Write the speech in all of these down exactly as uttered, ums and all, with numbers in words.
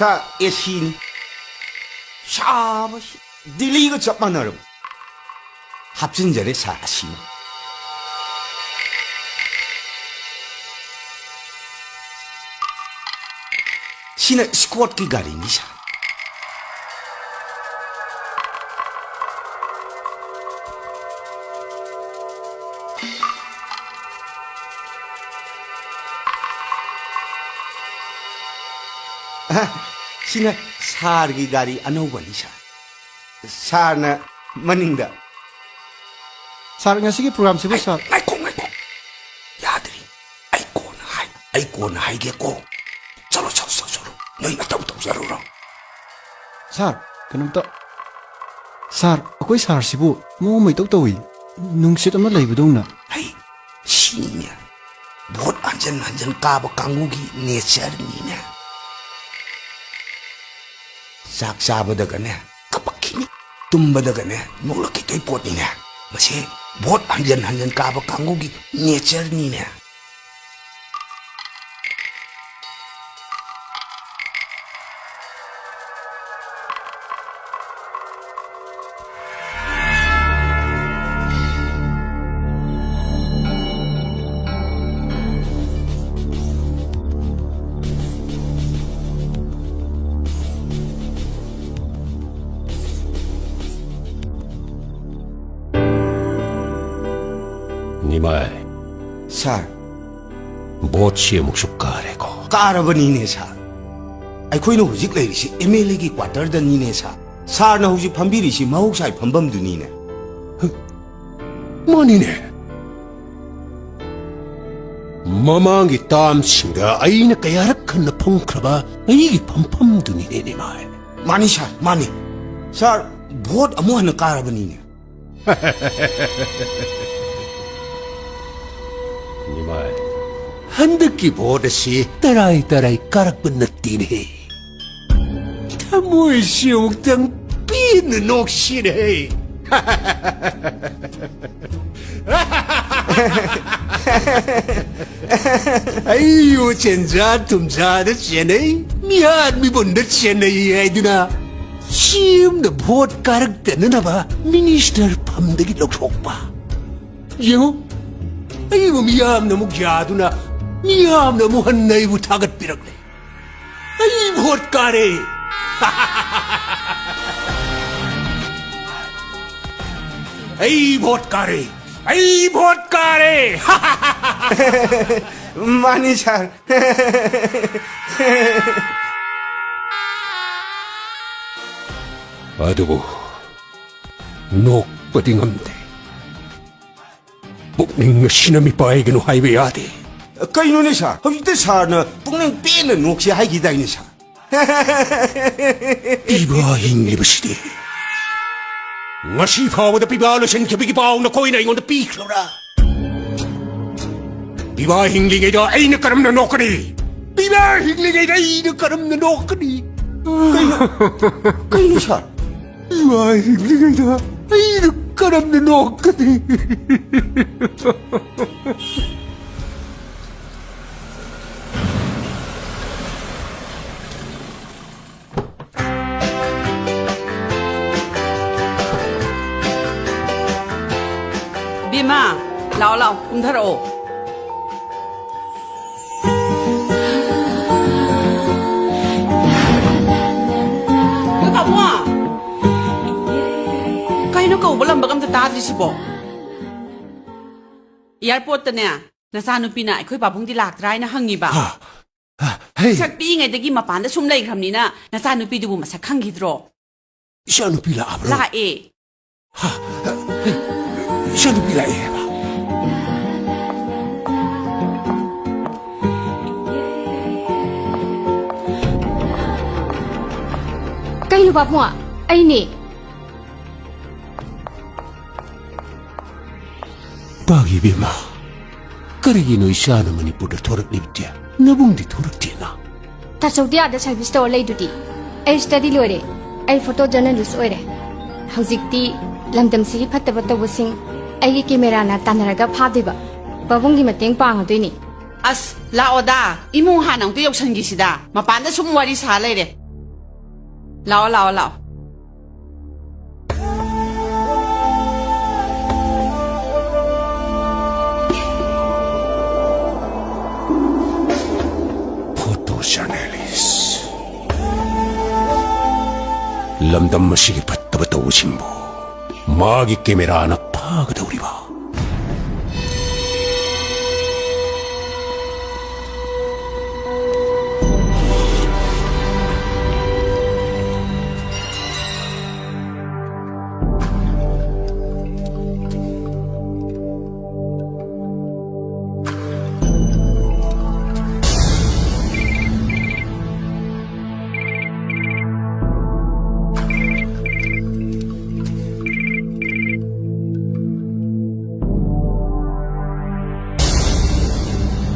ꯁꯥꯔ, ꯑꯦ ꯁꯤꯅꯤ꯫ ꯁꯥꯕꯁꯤ ꯗꯤꯜꯂꯤꯒ ꯆꯞ ꯃꯥꯟꯅꯔꯕ꯫ ꯍꯥꯞꯆꯤꯟꯖꯔꯦ ꯁꯥꯔ, ꯑꯁꯤꯃ꯫ ꯁꯤꯅ ꯁ꯭ꯀꯣꯠꯀꯤ ꯒꯥꯔꯤꯅꯤ ꯁꯥꯔ꯫ ꯑ, ꯁꯤꯅ ꯁꯥꯔꯒꯤ ꯒꯥꯔꯤ ꯑꯅꯧꯕꯅꯤ ꯁꯥꯔ꯫ ꯁꯥꯔꯅ ꯃꯅꯤꯡꯗ꯫ ꯁꯥꯔ, ꯉꯁꯤꯒꯤ ꯄ꯭ꯔꯣꯒ꯭ꯔꯥꯝꯁꯤꯕꯨ ꯑꯩ, ꯁꯥꯔ ꯉꯥꯏꯈꯣ, ꯉꯥꯏꯈꯣ꯫ ꯌꯥꯗ꯭ꯔꯤ꯫ ꯑꯩ ꯀꯣꯟꯅ ꯍꯥꯏ, ꯑꯩ ꯀꯣꯟꯅ ꯍꯥꯏꯒꯦꯀꯣ꯫ ꯆꯠꯂꯣ, ꯆꯠꯂꯣ, ꯆꯠꯂꯣ, ꯆꯠꯂꯣ꯫ ꯅꯣꯏ ꯅꯇꯧ ꯇꯧꯖꯔꯨꯔꯣ꯫ ꯁꯥꯔ, ꯀꯩꯅꯣꯝꯇ꯫ ꯁꯥꯔ, ꯑꯩꯈꯣꯏ ꯁꯥꯔꯁꯤꯕꯨ ꯃꯑꯣꯡ ꯑꯃ ꯏꯇꯧ ꯇꯧꯏ꯫ ꯅꯨꯡꯁꯤꯠ ꯑꯃ ꯂꯩꯕꯗꯧꯅ꯫ ꯍꯩ, ꯁꯤꯅꯤꯅꯦ꯫ ꯚꯣꯠ ꯍꯟꯖꯟ ꯍꯟꯖꯟ ꯀꯥꯕ ꯀꯥꯡꯕꯨꯒꯤ ꯅꯦꯆꯔꯅꯤꯅꯦ꯫ ꯆꯥꯛ ꯆꯥꯕꯗꯒꯅꯦ ꯀꯞꯄꯛꯈꯤꯅꯤ, ꯇꯨꯝꯕꯗꯒꯅꯦ ꯅꯣꯛꯂꯛꯈꯤꯗꯣꯏ ꯄꯣꯠꯅꯤꯅꯦ꯫ ꯃꯁꯤ ꯚꯣꯠ ꯍꯟꯖꯟ ꯍꯟꯖꯟ ꯀꯥꯕ ꯀꯥꯡꯕꯨꯒꯤ ꯅꯦꯆꯔꯅꯤꯅꯦ꯫ ꯅꯤꯃꯥꯏ꯫ ꯁꯥꯔ꯫ ꯚꯣꯠꯁꯤ ꯑꯃꯨꯛꯁꯨ ꯀꯥꯔꯦꯀꯣ꯫ ꯀꯥꯔꯕꯅꯤꯅꯦ ꯁꯥꯔ꯫ ꯑꯩꯈꯣꯏꯅ ꯍꯧꯖꯤꯛ ꯂꯩꯔꯤꯁꯤ ꯑꯦꯝ ꯑꯦꯜ ꯑꯦꯒꯤ ꯀ꯭ꯋꯥꯇꯔꯗꯅꯤꯅꯦ ꯁꯥꯔ꯫ ꯁꯥꯔꯅ ꯍꯧꯖꯤꯛ ꯐꯝꯕꯤꯔꯤꯁꯤ ꯃꯍꯧꯁꯥꯒꯤ ꯐꯝꯐꯝꯗꯨꯅꯤꯅꯦ꯫ ꯃꯥꯅꯤꯅꯦ꯫ ꯃꯃꯥꯡꯒꯤ ꯇꯥꯝꯁꯤꯡꯗ ꯑꯩꯅ ꯀꯌꯥꯔꯛ ꯍꯟꯅ ꯐꯝꯈ꯭ꯔꯕ ꯑꯩꯒꯤ ꯐꯝꯐꯝꯗꯨꯅꯤꯅꯦ, ꯅꯤꯃꯥꯏ꯫ ꯃꯥꯅꯤ ꯁꯥꯔ, ꯃꯥꯅꯤ꯫ ꯁꯥꯔ, ꯚꯣꯠ ꯑꯃꯨꯛ ꯍꯟꯅ ꯀꯥꯔꯕꯅꯤꯅꯦ꯫ ꯅꯤꯃꯥꯏ꯫ ꯍꯟꯗꯛꯀꯤ ꯚꯣꯠ ꯑꯁꯤ ꯇꯔꯥꯏ ꯇꯔꯥꯏ ꯀꯥꯔꯛꯄ ꯅꯠꯇꯦꯅꯦ꯫ ꯊꯃꯣꯏꯁꯤ ꯑꯃꯨꯛꯇꯪ ꯄꯦꯟꯅ ꯅꯣꯛꯁꯤꯅꯦ꯫ ꯑꯩꯕꯨ ꯁꯦꯟꯖꯥ ꯊꯨꯝꯖꯥꯗ ꯆꯦꯟꯅꯩ꯫ ꯃꯤꯍꯥꯠ ꯃꯤꯄꯨꯟꯗ ꯆꯦꯟꯅꯩ ꯍꯥꯏꯗꯨꯅ ꯁꯤ ꯑꯦꯝꯅ ꯚꯣꯠ ꯀꯥꯔꯛꯇꯅꯅꯕ ꯃꯤꯅꯤꯁꯇꯔ ꯐꯝꯗꯒꯤ ꯂꯧꯊꯣꯛꯄ꯫ ꯌꯦꯡꯉꯨ, ꯑꯩꯕꯨ ꯃꯤꯌꯥꯝꯅ ꯑꯃꯨꯛ ꯌꯥꯗꯨꯅ ꯃꯤꯌꯥꯝꯅ ꯑꯃꯨꯛ ꯍꯟꯅ ꯑꯩꯕꯨ ꯊꯥꯒꯠꯄꯤꯔꯛꯂꯦ꯫ ꯑꯩ ꯚꯣꯠ ꯀꯥꯔꯦ꯫ ꯑꯩ ꯚꯣꯠ ꯀꯥꯔꯦ꯫ ꯑꯩ ꯚꯣꯠ ꯀꯥꯔꯦ꯫ ꯃꯥꯅꯤ ꯁꯥꯔ꯫ ꯑꯗꯨꯕꯨ ꯅꯣꯛꯄꯗꯤ ꯉꯝꯗꯦ꯫ ꯄꯨꯛꯅꯤꯡ ꯑꯁꯤꯅ ꯃꯤꯄꯥꯏꯒꯅꯨ ꯍꯥꯏꯕ ꯌꯥꯗꯦ꯫ ꯀꯩꯅꯣꯅꯦ ꯁꯥꯔ? ꯍꯧꯖꯤꯛꯇ ꯁꯥꯔꯅ ꯄꯨꯛꯅꯤꯡ ꯄꯦꯟꯅ ꯅꯣꯛꯁꯤ ꯍꯥꯏꯈꯤꯗꯥꯏꯅꯦ ꯁꯥꯔ? ꯄꯤꯕꯥ ꯍꯤꯡꯂꯤꯕꯁꯤꯗꯤ ꯉꯁꯤ ꯐꯥꯎꯕꯗ ꯄꯤꯕꯥ ꯂꯣꯏꯁꯤꯟꯈꯤꯕꯒꯤ ꯄꯥꯎ ꯅꯈꯣꯏꯅ ꯑꯩꯉꯣꯟꯗ ꯄꯤꯈ꯭ꯔꯕ꯭ꯔꯥ? ꯄꯤꯕꯥ ꯍꯤꯡꯂꯤꯉꯩꯗ ꯑꯩꯅ ꯀꯔꯝꯅ ꯅꯣꯛꯀꯅꯤ? ꯄꯤꯕꯥ ꯍꯤꯡꯂꯤꯉꯩꯗ ꯑꯩꯅ ꯀꯔꯝꯅ ꯅꯣꯛꯀꯅꯤ? ꯀꯩꯅꯣ? ꯀꯩꯅꯣ ꯁꯥꯔ? ꯄꯤꯕꯥ ꯍꯤꯡꯂꯤꯉꯩꯗ ꯑꯩꯅ ꯀꯔꯝꯅ ꯅꯣꯛꯀꯅꯤ? ꯕꯦꯝꯃ, ꯂꯥꯛꯑꯣ, ꯂꯥꯛꯑꯣ, ꯀꯨꯝꯊꯔꯛꯑꯣ꯫ ꯍꯣꯏ, ꯄꯥꯕꯨꯡ꯫ ꯀꯩꯅꯣ, ꯀꯧꯕ ꯂꯝꯕꯒ ꯑꯝꯇ ꯇꯥꯗ꯭ꯔꯤꯁꯤꯕꯣ? ꯑꯦꯌꯥꯔꯄꯣꯔꯠꯇꯅꯦ, ꯅꯆꯥꯅꯨꯄꯤꯅ ꯑꯩꯈꯣꯏ ꯄꯥꯕꯨꯡꯗꯤ ꯂꯥꯛꯇ꯭ꯔꯥ ꯍꯥꯏꯅ ꯍꯪꯉꯤꯕ꯫ ꯍꯥ? ꯍꯥ? ꯍꯩ! ꯄꯤꯁꯛ ꯄꯤꯛꯏꯉꯩꯗꯒꯤ ꯃꯄꯥꯟꯗ ꯁꯨꯝ ꯂꯩꯈ꯭ꯔꯕꯅꯤꯅ ꯅꯆꯥꯅꯨꯄꯤꯗꯨꯕꯨ ꯃꯁꯛ ꯈꯪꯈꯤꯗ꯭ꯔꯣ? ꯏꯆꯥꯅꯨꯄꯤ ꯂꯥꯛꯑꯕ꯭ꯔꯣ? ꯂꯥꯛꯑꯦ꯫ ꯍꯥ? ꯍꯩ! ꯏꯆꯥꯅꯨꯄꯤ ꯂꯥꯛꯑꯦ ꯍꯥꯏꯕ? ꯀꯩꯅꯣ ꯄꯥꯕꯨꯡ? ꯑꯩꯅꯦ꯫ ꯇꯥꯒꯤ ꯏꯕꯦꯝꯃ, ꯀꯔꯤꯒꯤꯅꯣ ꯏꯆꯥꯅ ꯃꯅꯤꯄꯨꯔꯗ ꯊꯣꯔꯛꯂꯤꯕꯗꯤ? ꯅꯕꯨꯡꯗꯤ ꯊꯣꯔꯛꯇꯦꯅ? ꯇꯥꯆꯧꯗꯤ ꯑꯥꯗ ꯁꯔꯚꯤꯁ ꯇꯧꯔ ꯂꯩꯗꯨꯗꯤ꯫ ꯑꯩ ꯁ꯭ꯇꯗꯤ ꯂꯣꯏꯔꯦ꯫ ꯑꯩ ꯐꯣꯇꯣ ꯖꯔꯅꯦꯂꯤꯁ ꯑꯣꯏꯔꯦ꯫ ꯍꯧꯖꯤꯛꯇꯤ ꯂꯝꯗꯝꯁꯤꯒꯤ ꯐꯠꯇꯕ ꯇꯧꯕꯁꯤꯡ ꯑꯩꯒꯤ ꯀꯦꯃꯦꯔꯥꯅ ꯇꯥꯟꯅꯔꯒ ꯐꯥꯗꯣꯏꯕ꯫ ꯄꯥꯕꯨꯡꯒꯤ ꯃꯇꯦꯡ ꯄꯥꯡꯉꯗꯣꯏꯅꯤ꯫ ꯑꯁ, ꯂꯥꯛꯑꯣꯗ, ꯏꯃꯨꯡ ꯍꯥꯟꯅ ꯑꯃꯨꯛꯇ ꯌꯧꯁꯟꯈꯤꯁꯤꯗ꯫ ꯃꯄꯥꯟꯗ ꯁꯨꯝ ꯋꯥꯔꯤ ꯁꯥ ꯂꯩꯔꯦ꯫ ꯂꯥꯛꯑꯣ, ꯂꯥꯛꯑꯣ, ꯂꯥꯛꯑꯣ꯫ Photojournalist꯫ ꯂꯝꯗꯝ ꯑꯁꯤꯒꯤ ꯐꯠꯇꯕ ꯇꯧꯕꯁꯤꯡꯕꯨ ꯃꯥꯒꯤ ꯀꯦꯃꯦꯔꯥꯅ ꯐꯥꯒꯗꯧꯔꯤꯕ꯫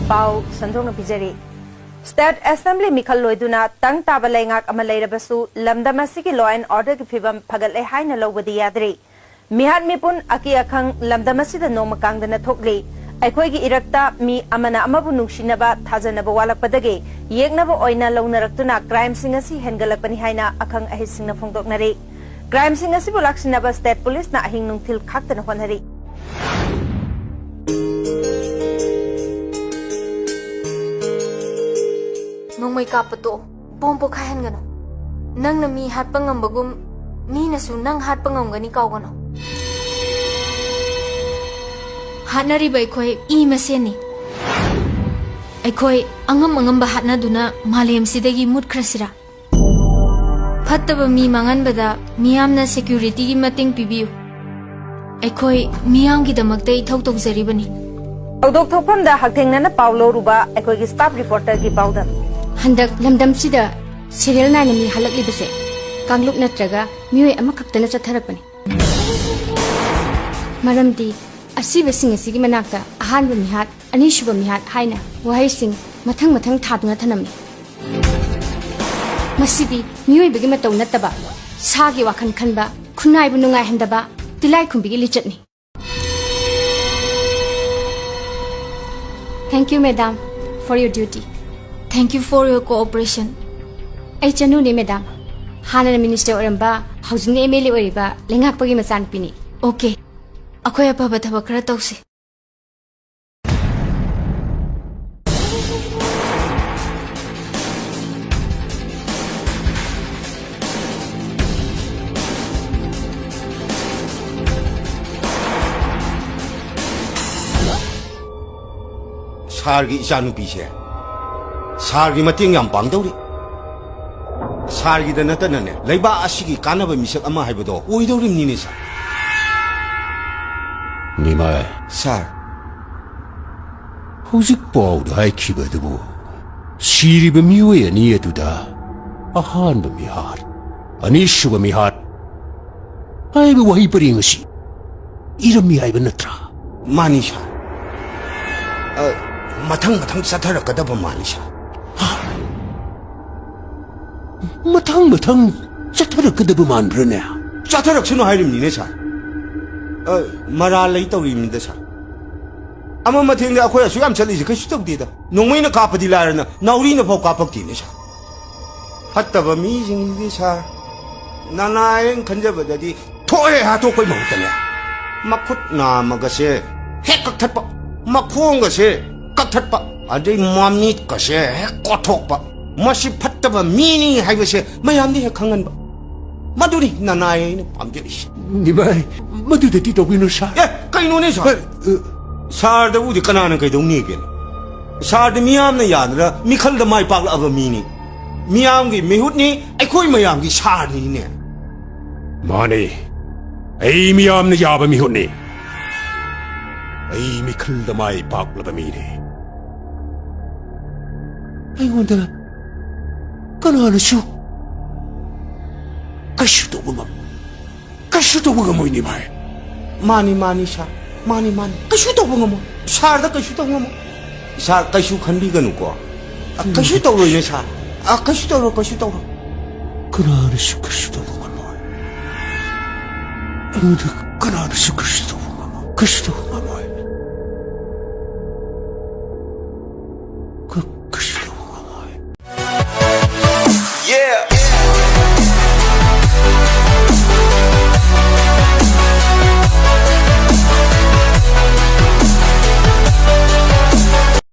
ꯄꯥꯎ ꯁꯟꯗꯣꯛꯅ ꯄꯤꯖꯔꯤ꯫ State Assembly ꯃꯤꯈꯜ ꯂꯣꯏꯗꯨꯅ ꯇꯪ ꯇꯥꯕ ꯂꯩꯉꯥꯛ ꯑꯃ ꯂꯩꯔꯕꯁꯨ, ꯂꯝꯗꯝ ꯑꯁꯤꯒꯤ law and order ꯒꯤ ꯐꯤꯕꯝ ꯐꯒꯠꯂꯦ ꯍꯥꯏꯅ ꯂꯧꯕꯗꯤ ꯌꯥꯗ꯭ꯔꯤ꯫ ꯃꯤꯍꯥꯠ ꯃꯤꯄꯨꯟ, ꯑꯀꯤ ꯑꯈꯪ ꯂꯝꯗꯝ ꯑꯁꯤꯗ ꯅꯣꯡꯃ ꯀꯥꯡꯗꯅ ꯊꯣꯛꯂꯤ꯫ ꯑꯩꯈꯣꯏꯒꯤ ꯏꯔꯛꯇ ꯃꯤ ꯑꯃꯅ ꯑꯃꯕꯨ ꯅꯨꯡꯁꯤꯅꯕ, ꯊꯥꯖꯅꯕ ꯋꯥꯠꯂꯛꯄꯗꯒꯤ ꯌꯦꯛꯅꯕ ꯑꯣꯏꯅ ꯂꯧꯅꯔꯛꯇꯨꯅ crime ꯁꯤꯡ ꯑꯁꯤ ꯍꯦꯟꯒꯠꯂꯛꯄꯅꯤ ꯍꯥꯏꯅ ꯑꯈꯪ ꯑꯍꯩꯁꯤꯡꯅ ꯐꯣꯡꯗꯣꯛꯅꯔꯤ꯫ Crime ꯁꯤꯡ ꯑꯁꯤꯕꯨ ꯂꯥꯛꯁꯤꯟꯅꯕ state police ꯅ ꯑꯍꯤꯡ ꯅꯨꯡꯊꯤꯜ ꯈꯥꯛꯇꯅ ꯍꯣꯠꯅꯔꯤ꯫ ꯅꯣꯡꯃꯩ ꯀꯥꯞꯄ ꯇꯣꯛꯑꯣ꯫ ꯕꯣꯝ ꯄꯣꯈꯥꯏꯍꯟꯒꯅꯨ꯫ ꯅꯪꯅ ꯃꯤ ꯍꯥꯠꯄ ꯉꯝꯕꯒꯨꯝ, ꯃꯤꯅꯁꯨ ꯅꯪ ꯍꯥꯠꯄ ꯉꯝꯒꯅꯤ ꯀꯥꯎꯒꯅꯨ꯫ ꯍꯥꯠꯅꯔꯤꯕ ꯑꯩꯈꯣꯏ ꯏ ꯃꯁꯦꯟꯅꯤ꯫ ꯑꯩꯈꯣꯏ ꯑꯉꯝ ꯑꯉꯝꯕ ꯍꯥꯠꯅꯗꯨꯅ ꯃꯥꯂꯦꯝꯁꯤꯗꯒꯤ ꯃꯨꯠꯈ꯭ꯔꯁꯤꯔꯥ? ꯐꯠꯇꯕ ꯃꯤ ꯃꯥꯡꯍꯟꯕꯗ ꯃꯤꯌꯥꯝꯅ security ꯒꯤ ꯃꯇꯦꯡ ꯄꯤꯕꯤꯌꯨ꯫ ꯑꯩꯈꯣꯏ ꯃꯤꯌꯥꯝꯒꯤꯗꯃꯛꯇ ꯏꯊꯧ ꯇꯧꯖꯔꯤꯕꯅꯤ꯫ ꯊꯧꯗꯣꯛ ꯊꯣꯛꯐꯝꯗ ꯍꯛꯊꯦꯡꯅꯅ ꯄꯥꯎ ꯂꯧꯔꯨꯕ ꯑꯩꯈꯣꯏꯒꯤ staff reporter ꯒꯤ ꯄꯥꯎꯗꯝ꯫ ꯍꯟꯗꯛ ꯂꯝꯗꯝꯁꯤꯗ serial ꯅꯥꯏꯅ ꯃꯤ ꯍꯥꯠꯂꯛꯂꯤꯕꯁꯦ ꯀꯥꯡꯂꯨꯞ ꯅꯠꯇ꯭ꯔꯒ ꯃꯤꯑꯣꯏ ꯑꯃꯈꯛꯇꯅ ꯆꯠꯊꯔꯛꯄꯅꯤ꯫ ꯃꯔꯝꯗꯤ ꯑꯁꯤꯕꯁꯤꯡ ꯑꯁꯤꯒꯤ ꯃꯅꯥꯛꯇ ꯑꯍꯥꯟꯕ ꯃꯤꯍꯥꯠ, ꯑꯅꯤꯁꯨꯕ ꯃꯤꯍꯥꯠ ꯍꯥꯏꯅ ꯋꯥꯍꯩꯁꯤꯡ ꯃꯊꯪ ꯃꯊꯪ ꯊꯥꯗꯨꯅ ꯊꯅꯝꯃꯤ꯫ ꯃꯁꯤꯗꯤ ꯃꯤꯑꯣꯏꯕꯒꯤ ꯃꯇꯧ ꯅꯠꯇꯕ, ꯁꯥꯒꯤ ꯋꯥꯈꯜ ꯈꯟꯕ, ꯈꯨꯟꯅꯥꯏꯕꯨ ꯅꯨꯡꯉꯥꯏꯍꯟꯗꯕ ꯇꯤꯜꯂꯥꯏꯈꯨꯝꯕꯤꯒꯤ ꯂꯤꯆꯠꯅꯤ꯫ Thank you, madam, for your duty. Thank you for your cooperation. ꯑꯩ ꯆꯅꯨꯅꯦ, ꯃꯦꯗꯥꯝ꯫ ꯍꯥꯟꯅꯅ ꯃꯤꯅꯤꯁꯇꯔ ꯑꯣꯏꯔꯝꯕ, ꯍꯧꯖꯤꯛꯅ ꯑꯦꯝ ꯑꯦꯜ ꯑꯦ ꯑꯣꯏꯔꯤꯕ ꯂꯩꯉꯥꯛꯄꯒꯤ ꯃꯆꯥꯅꯨꯄꯤꯅꯤ꯫ ꯑꯣꯀꯦ, ꯑꯩꯈꯣꯏ ꯑꯐꯕ ꯊꯕꯛ ꯈꯔ ꯇꯧꯁꯤ꯫ ꯁꯥꯔꯒꯤ ꯏꯆꯥꯅꯨꯄꯤꯁꯦ ꯁꯥꯔꯒꯤ ꯃꯇꯦꯡ ꯌꯥꯝ ꯄꯥꯡꯗꯧꯔꯤ꯫ ꯁꯥꯔꯒꯤꯗ ꯅꯠꯇꯅꯅꯦ, ꯂꯩꯕꯥꯛ ꯑꯁꯤꯒꯤ ꯀꯥꯟꯅꯕ ꯃꯤꯁꯛ ꯑꯃ ꯍꯥꯏꯕꯗꯣ ꯑꯣꯏꯗꯧꯔꯤꯕꯅꯤꯅꯦ, ꯁꯥꯔ꯫ ꯅꯤꯃꯥꯏ꯫ ꯁꯥꯔ꯫ ꯍꯧꯖꯤꯛ ꯄꯥꯎꯗ ꯍꯥꯏꯈꯤꯕ ꯑꯗꯨꯕꯨ, ꯁꯤꯔꯤꯕ ꯃꯤꯑꯣꯏ ꯑꯅꯤ ꯑꯗꯨꯗ ꯑꯍꯥꯟꯕ ꯃꯤꯍꯥꯠ, ꯑꯅꯤꯁꯨꯕ ꯃꯤꯍꯥꯠ ꯍꯥꯏꯕ ꯋꯥꯍꯩ ꯄꯔꯦꯡ ꯑꯁꯤ ꯏꯔꯝꯃꯤ ꯍꯥꯏꯕ ꯅꯠꯇ꯭ꯔꯥ? ꯃꯥꯅꯤ, ꯁꯥꯔ꯫ ꯑ, ꯃꯊꯪ ꯃꯊꯪ ꯆꯠꯊꯔꯛꯀꯗꯕ ꯃꯥꯜꯂꯤ, ꯁꯥꯔ꯫ ꯃꯊꯪ ꯃꯊꯪ ꯆꯠꯊꯔꯛꯀꯗꯕ ꯃꯥꯟꯕ꯭ꯔꯅꯦ? ꯆꯠꯊꯔꯛꯁꯅꯨ ꯍꯥꯏꯔꯤꯕꯅꯤꯅꯦ, ꯁꯥꯔ꯫ ꯑ, ꯃꯔꯥꯜ ꯂꯩ ꯇꯧꯔꯤꯕꯅꯤꯗ, ꯁꯥꯔ꯫ ꯑꯃ ꯃꯊꯦꯡꯗ ꯑꯩꯈꯣꯏ ꯑꯁꯨꯛ ꯌꯥꯝ ꯆꯠꯂꯤꯁꯦ ꯀꯩꯁꯨ ꯇꯧꯗꯦꯗ꯫ ꯅꯣꯡꯃꯩꯅ ꯀꯥꯞꯄꯗꯤ ꯂꯥꯏꯔꯅ ꯅꯥꯎꯔꯤꯅ ꯐꯥꯎ ꯀꯥꯞꯄꯛꯇꯦꯅꯦ, ꯁꯥꯔ꯫ ꯐꯠꯇꯕ ꯃꯤꯁꯤꯡꯁꯤꯗꯤ, ꯁꯥꯔ, ꯅꯅꯥꯏꯅ ꯈꯟꯖꯕꯗꯗꯤ ꯊꯣꯛꯑꯦ ꯍꯥꯠꯇꯣꯛꯄꯩ ꯃꯍꯨꯠꯇꯅꯦ, ꯃꯈꯨꯠ ꯅꯥꯝꯃꯒꯁꯦ ꯍꯦꯛ ꯀꯛꯊꯠꯄ, ꯃꯈꯣꯡꯒꯁꯦ ꯀꯛꯊꯠꯄ, ꯑꯗꯩ ꯃꯃꯤꯠꯀꯁꯦ ꯍꯦꯛ ꯀꯣꯠꯊꯣꯛꯄ, ꯃꯁꯤ ꯐꯠꯇꯕ ꯃꯤꯅꯤ ꯍꯥꯏꯕꯁꯦ ꯃꯌꯥꯝꯗ ꯍꯦꯛ ꯈꯪꯍꯟꯕ, ꯃꯗꯨꯅꯤ ꯅꯅꯥꯏ ꯑꯩꯅ ꯄꯥꯝꯖꯔꯤꯁꯦ꯫ ꯅꯤꯃꯥꯏ, ꯃꯗꯨꯗꯗꯤ ꯇꯧꯕꯤꯅꯨ, ꯁꯥꯔ꯫ ꯑꯦ, ꯀꯩꯅꯣꯅꯦ, ꯁꯥꯔ? ꯑ, ꯑ, ꯁꯥꯔꯗꯕꯨꯗꯤ ꯀꯅꯥꯅ ꯀꯩꯗꯧꯅꯤꯒꯦ? ꯁꯥꯔꯗꯤ ꯃꯤꯌꯥꯝꯅ ꯌꯥꯗꯅ ꯃꯤꯈꯜꯗ ꯃꯥꯏ ꯄꯥꯛꯂꯛꯑꯕ ꯃꯤꯅꯤ꯫ ꯃꯤꯌꯥꯝꯒꯤ ꯃꯤꯍꯨꯠꯅꯤ, ꯑꯩꯈꯣꯏ ꯃꯌꯥꯝꯒꯤ ꯁꯥꯔꯅꯤꯅꯦ꯫ ꯃꯥꯅꯦ, ꯑꯩ ꯃꯤꯌꯥꯝꯅ ꯌꯥꯕ ꯃꯤꯍꯨꯠꯅꯤ꯫ ꯑꯩ ꯃꯤꯈꯜꯗ ꯃꯥꯏ ꯄꯥꯛꯂꯕ ꯃꯤꯅꯤ꯫ ꯑꯩꯉꯣꯟꯗ ꯀꯅꯥꯅꯁꯨ ꯀꯩꯁꯨ ꯇꯧꯕ ꯉꯝ-, ꯀꯩꯁꯨ ꯇꯧꯕ ꯉꯝꯃꯣꯏꯅꯦ, ꯚꯥꯏ꯫ ꯃꯥꯅꯤ, ꯃꯥꯅꯤ, ꯁꯥꯔ꯫ ꯃꯥꯅꯤ, ꯃꯥꯅꯤ꯫ ꯀꯩꯁꯨ ꯇꯧꯕ ꯉꯝꯃꯣꯏ꯫ ꯁꯥꯔꯗ ꯀꯩꯁꯨ ꯇꯧꯕ ꯉꯝꯃꯣꯏ꯫ ꯁꯥꯔ, ꯀꯩꯁꯨ ꯈꯟꯕꯤꯒꯅꯨꯀꯣ꯫ ꯑ, ꯀꯩꯁꯨ ꯇꯧꯔꯣꯏꯅꯦ, ꯁꯥꯔ꯫ ꯑ, ꯀꯩꯁꯨ ꯇꯧꯔꯣ, ꯀꯩꯁꯨ ꯇꯧꯔꯣ꯫ ꯀꯅꯥꯅꯁꯨ ꯀꯩꯁꯨ ꯇꯧꯕ ꯉꯝꯃꯣꯏ꯫ ꯑꯩꯉꯣꯟꯗ ꯀꯅꯥꯅꯁꯨ ꯀꯩꯁꯨ ꯇꯧꯕ ꯉꯝꯃꯣꯏ꯫ ꯀꯩꯁꯨ ꯇꯧꯕ ꯉꯝꯃꯣꯏ꯫